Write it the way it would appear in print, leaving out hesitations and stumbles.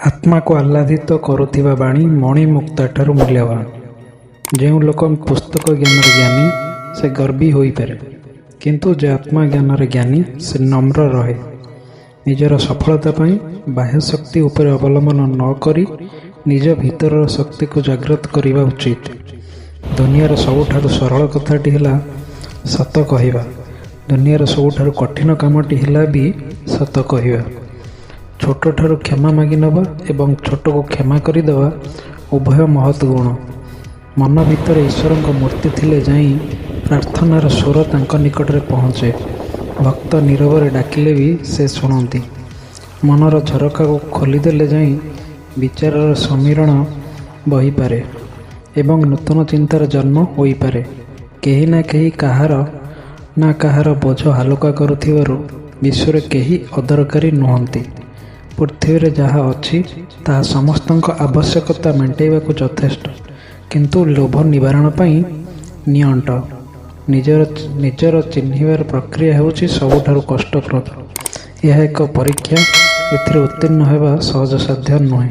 ଆତ୍ମାକୁ ଆହ୍ଲାଦିତ କରୁଥିବା ବାଣୀ ମଣି ମୁକ୍ତାଠାରୁ ମୂଲ୍ୟବାନ। ଯେଉଁ ଲୋକ ପୁସ୍ତକ ଜ୍ଞାନରେ ଜ୍ଞାନୀ, ସେ ଗର୍ବୀ ହୋଇପାରେ, କିନ୍ତୁ ଯେ ଆତ୍ମଜ୍ଞାନରେ ଜ୍ଞାନୀ ସେ ନମ୍ର ରହେ। ନିଜର ସଫଳତା ପାଇଁ ବାହ୍ୟଶକ୍ତି ଉପରେ ଅବଲମ୍ବନ ନ କରି ନିଜ ଭିତରର ଶକ୍ତିକୁ ଜାଗ୍ରତ କରିବା ଉଚିତ। ଦୁନିଆର ସବୁଠାରୁ ସରଳ କଥାଟି ହେଲା ସତ କହିବା। ଦୁନିଆର ସବୁଠାରୁ କଠିନ କାମଟି ହେଲା ବି ସତ କହିବା। ଛୋଟଠାରୁ କ୍ଷମା ମାଗିନେବା ଏବଂ ଛୋଟକୁ କ୍ଷମା କରିଦେବା ଉଭୟ ମହତ୍ ଗୁଣ। ମନ ଭିତରେ ଈଶ୍ୱରଙ୍କ ମୂର୍ତ୍ତି ଥିଲେ ଯାଇ ପ୍ରାର୍ଥନାର ସ୍ୱର ତାଙ୍କ ନିକଟରେ ପହଞ୍ଚେ। ଭକ୍ତ ନୀରବରେ ଡାକିଲେ ବି ସେ ଶୁଣନ୍ତି। ମନର ଝରକାକୁ ଖୋଲିଦେଲେ ଯାଇ ବିଚାରର ସମୀରଣ ବହିପାରେ ଏବଂ ନୂତନ ଚିନ୍ତାର ଜନ୍ମ ହୋଇପାରେ। କେହି ନା କେହି କାହାର ନା କାହାର ବୋଝ ହାଲୁକା କରୁଥିବାରୁ ବିଶ୍ୱରେ କେହି ଅଦରକାରୀ ନୁହନ୍ତି। ପୃଥିବୀରେ ଯାହା ଅଛି ତାହା ସମସ୍ତଙ୍କ ଆବଶ୍ୟକତା ମେଣ୍ଟାଇବାକୁ ଯଥେଷ୍ଟ, କିନ୍ତୁ ଲୋଭ ନିବାରଣ ପାଇଁ ନିଅଣ୍ଟ। ନିଜର ଚିହ୍ନିବାର ପ୍ରକ୍ରିୟା ହେଉଛି ସବୁଠାରୁ କଷ୍ଟପ୍ରଦ। ଏହା ଏକ ପରୀକ୍ଷା, ଏଥିରେ ଉତ୍ତୀର୍ଣ୍ଣ ହେବା ସହଜସାଧ୍ୟ ନୁହେଁ।